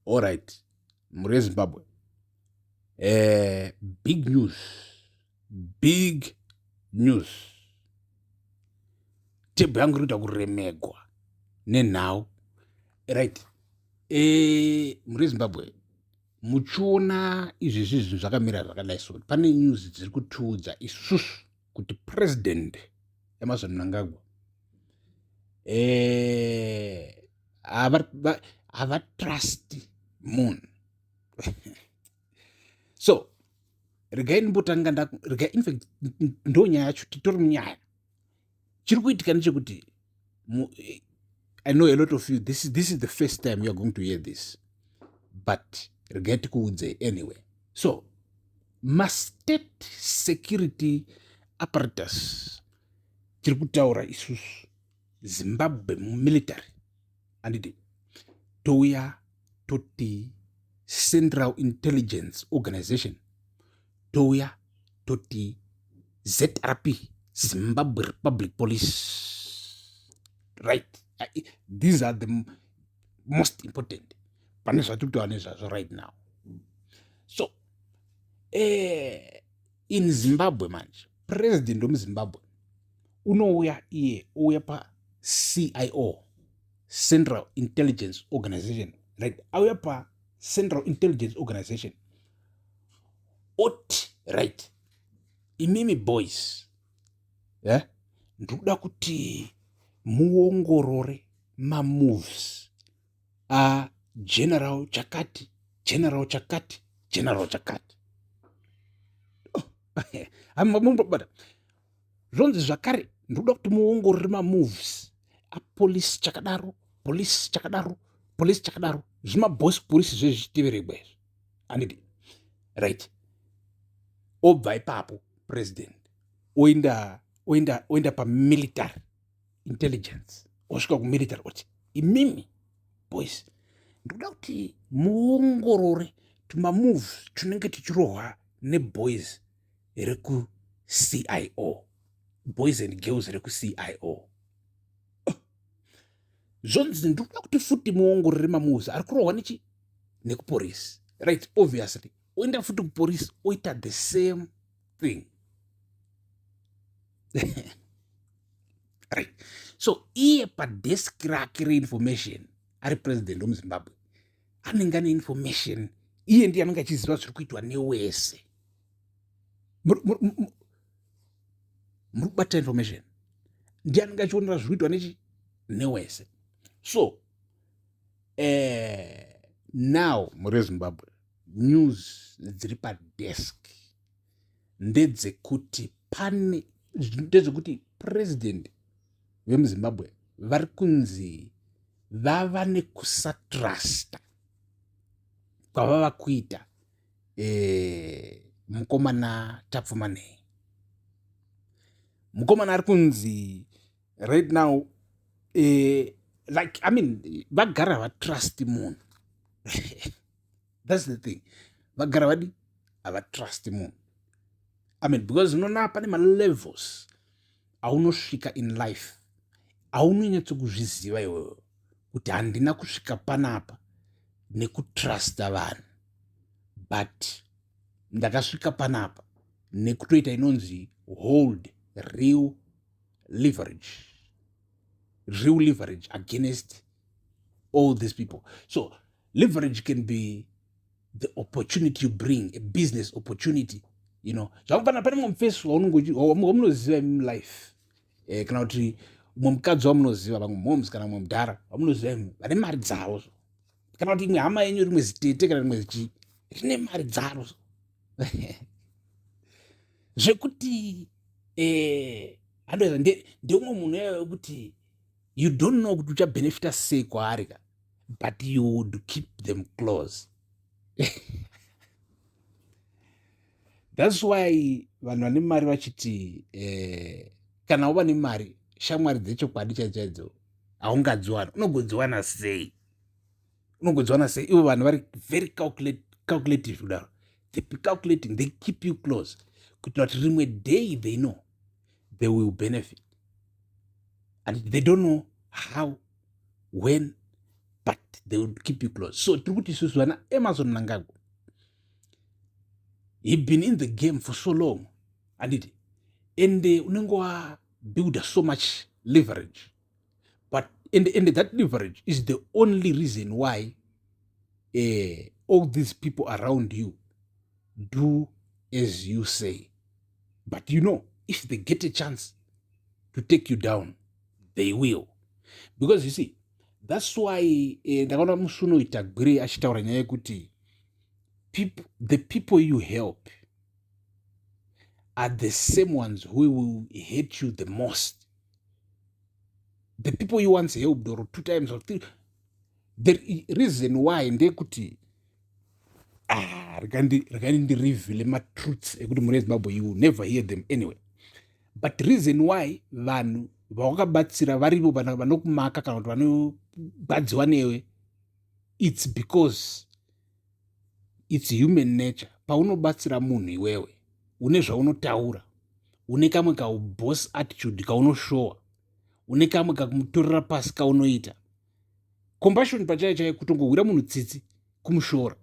Alright, mhuri yeZimbabwe. Big news. Big news. Tebho yangu iri kuita kuremegwa nenhau. Right. Mhuri yeZimbabwe, muchiona izvezvi zvinhu zvakamira zvakadai so, pane news dziri kutiudza isusu kuti President Emmerson Mnangagwa havatrust munhu. So regai ndimbotanga, regai, infact ndo nyaya yacho, titori munyaya. Chiri kuitika ndechekuti, I know a lot of you, this is the first time you are going to hear this, but regai tikuudzei anyway. So mastate security apparatus, tiri kutaura isusu Zimbabwe military, handiti? Touya toti Central Intelligence Organization, touya toti ZRP, Zimbabwe Republic Police, right? These are the most important pane zvatiri kutaura nezvazvo right now. So in Zimbabwe manje, president wemuZimbabwe unouya iye ouya paCIO, Central Intelligence Organization, right? Auya paCentral Intelligence Organization oti, "Right, imimi boys, yeah? Ndikuda kuti muongorore mamoves aGeneral chakati, General chakati, General chakati." Bata zvonzi zvakare, "Ndikuda kuti muongorore mamoves apolisi chakadaro, polisi chakadaro, polisi chakadaro." Zvimabosi polisi zvezvichiteveregwa izvi, handiti? Right, obva ipapo president oenda pamilitary intelligence, osvika kumilitary oti, "Imimi boys, ndikuda kuti muongorore tumamoves tunenge tichirohwa neboys rekuCIO, boys and girls rekuCIO." Zvonzi, "Ndikuda kuti futi muongorore mamoves ari kurohwa nechi nekupolisi." Right, obviously oenda futi kupolisi, oita the same thing, right? So iye padesk rake reinformation, ari president wemuZimbabwe, anenge ane information. Iye ndiye anenge achiziva zviri kuitwa newese. Muri kubata information, ndiye anenge achionera zviri kuitwa nechi newese. So now muri weZimbabwe, news dziri padesk ndedzekuti pane, ndezvekuti president vemuZimbabwe vari kunzi vava nekusatrasta kwavava kuita mukomana Tapfumanei. Mukomana ari kunzi right now, like, I mean, vagara havatrust munhu. That's the thing, vagara vadi havatrust munhu. I mean, because unoona pane malevels aunosvika in life aunonyatsokuzviziva iwewe kuti handina kusvika panapa nekutrusta vanhu, but ndakasvika panapa nekutoita inonzi hold real leverage, real leverage against all these people. So leverage can be the opportunity you bring, a business opportunity. Zvakafanana pane mumwe mufesi wamunoziva mulife, kana kuti mumwe mukadzi wamunoziva, vamwe moms kana mumwe mudhara wamunoziva imi vane mari dzavo, kana kuti imwe hama yenyu, rimwe zitete kana rimwe zichii rine mari dzaro, zvekuti handoza ndeumwe munhu iyayo wekuti you don't know kuti uchabhenefita sei kwaari ka, but you would keep them close. That's why vanhu vane mari vachiti kana uva nemari, shamwari dzechokwadi chaidzo chaidzo haungadziwana. Unogodziwana sei? Unogodziwana sei ivo vanhu vari very calculative kudaro? They be calculating, they keep you close kuitira kuti rimwe day they know they will benefit, and they don't know how, when. But they would keep you close. So tiri kuti isusu vana Emmerson Mnangagwa, he been in the game for so long, handiti? And unenge wabuilda so much leverage, but and that leverage is the only reason why all these people around you do as you say. But if they get a chance to take you down, they will, because you see, that's why ndakaona musi unoita Gwire achitaura nyaya yekuti the people you help are the same ones who will hate you the most. The people you once helped, or two times or three. The reason why ndeyekuti, ah, regai ndireveale matruths ekuti muri Zimbabwe, you will never hear them anyway. But reason why vanhu vawakabatsira varivo vanokumaka kana kuti vanogwadziwa newe, it's because it's human nature. Paunobatsira munhu, iwewe une zvaunotaura, une kamwe kauboss attitude kaunoshowa, une kamwe kakumutorera pasi kaunoita. Compassion pachaiyo chaiyo, kutongowira munhu tsitsi, kumushora.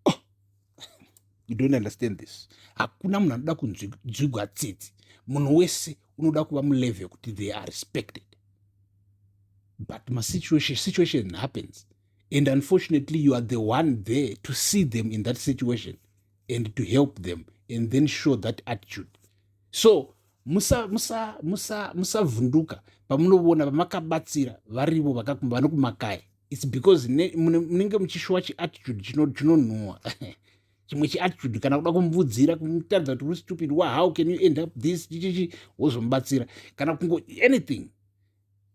Oh, you don't understand this. Hakuna munhu anoda kunzwigwa tsitsi. Munhu wese unoda kuva mulevel yekuti they are respected. But masituation situation happens, and unfortunately you are the one there to see them in that situation and to help them and then show that attitude. So musavhunduka pamunovona vamakabatsira varivo vanokumakai. It's because munenge muchishowa chiattitude chinonhuhwa, chimwe chiattitude, kana kuda kumubvudzira, kumutaridza kuti uri stupid, wa how can you end up this, chichichi, wozomubatsira, kana kungo anything.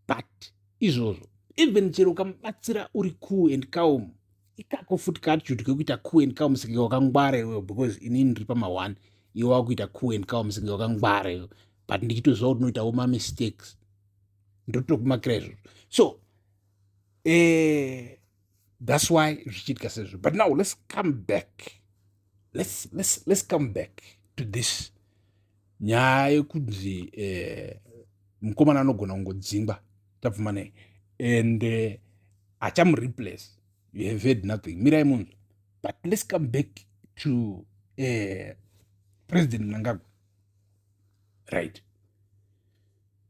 But izvozvo, even chero ukamubatsira uri cool and calm, ikako futi kaattitude kekuita cool and calm senge wakangwara iwewe, because inini ndiri pama1, iwe wakuita cool and calm senge wakangwara iwe, but ndichitoziva kuti unoitawo mamistakes, ndotokumakira izvozvo. So that's why zvichiitika sezvo. But now let's come back, let's come back to this nyaya yekunzi mukomana anogona kungodzingwa, tabvuma nei, and achamureplace, you have heard nothing. Mirai munhu. But let's come back to President Mnangagwa, right?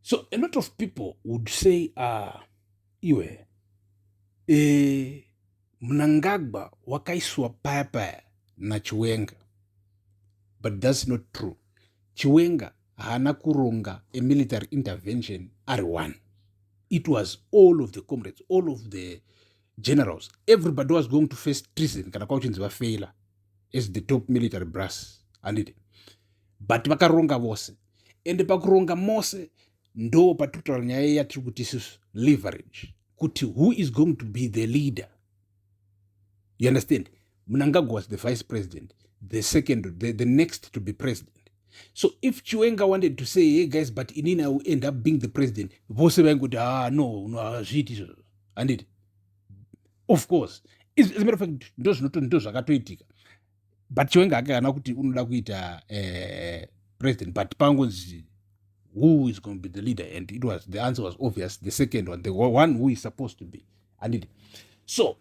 So a lot of people would say, iwe, Mnangagwa wakaiswa paya paya naChiwenga. But that's not true. Chiwenga haana kuronga a military intervention ari one. It was all of the comrades, all of the generals. Everybody was going to face treason kana kwauchinzi vafaila as the top military brass, handiti? But vakaronga vose, ende pakuronga mose ndo patiri kutaura nyaya yatiri kuti isusu leverage, kuti who is going to be the leader. You understand? Mnangagwa was the vice president, the second, the next to be president. So if Chiwenga wanted to say, "Hey guys, but inini I will end up being the president," vose vaingoti, "Ah, no, hazviiti izvozvo," handiti? Of course, as a matter of fact, ndo zvinoto ndo zvakatoitika. But Chiwenga hake haana kuti unoda kuita president, but pangonzi who is going to be the leader, and it was the answer was obvious, the second one, the one who is supposed to be, handiti? So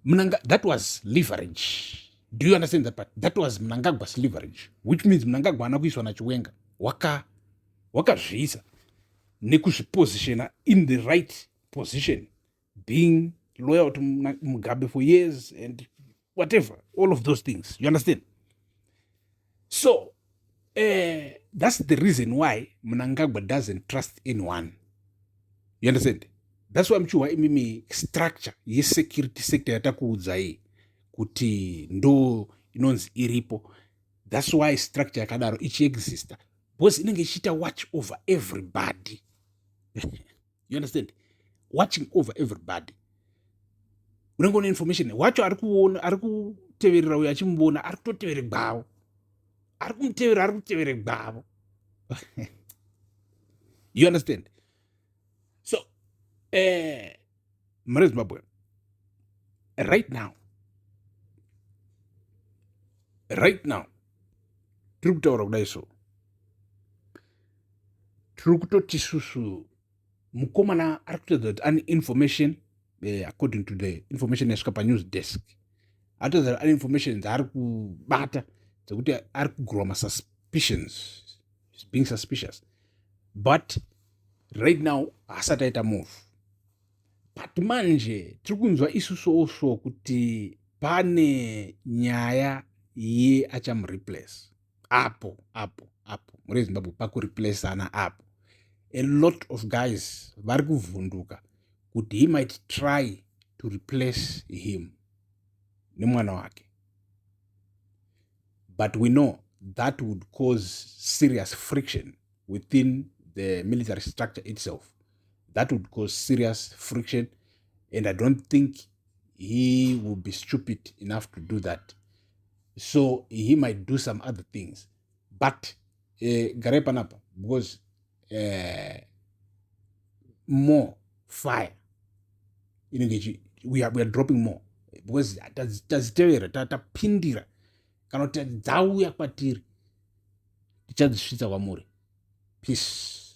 Mnanga, that was leverage. Do you understand that part? That was Mnangagwa's leverage, which means Mnangagwa haana kuiswa naChiwenga, wakazviisa nekuzvipositiona in the right position, being loyal to Mugabe for years and whatever, all of those things. You understand? So that's the reason why Mnangagwa doesn't trust anyone. You understand? That's why muchiwa imimi structure yesecurity sector yatakuudzai kuti ndo inonzi iripo. That's why structure yakadaro ichiexista, because inenge ichiita watch over everybody. You understand? Watching over everybody. Unenge une information wacho ari kuona, ari kuteverera uyo achimuona, ari kutotevere gwavo, ari kumutevera, ari kutevere gwavo. You understand? So mari Zimbabwe, right now, right now tiri kutaura kudai, so tiri kutoti susu mukomana ari kutaridza kuti ane information. According to the information yasvika panews desk, atoza ane information dzaari kubata dzekuti ari kugrowa masuspicions, is being suspicious, but right now haasati aita move. But manje tiri kunzwa isusu also kuti pane nyaya yeachamureplace apo muri Zimbabwe, pakureplaceana apo. A lot of guys vari kuvhunduka kuti he might try to replace him nemwana wake, but we know that would cause serious friction within the military structure itself. That would cause serious friction, and I don't think he will be stupid enough to do that. So he might do some other things, but garai panapa because more fire inenge, we are dropping more because tazitevera, tapindira kana kuti dzauya kwatiri, tichadzisvitsa kwamuri. Peace.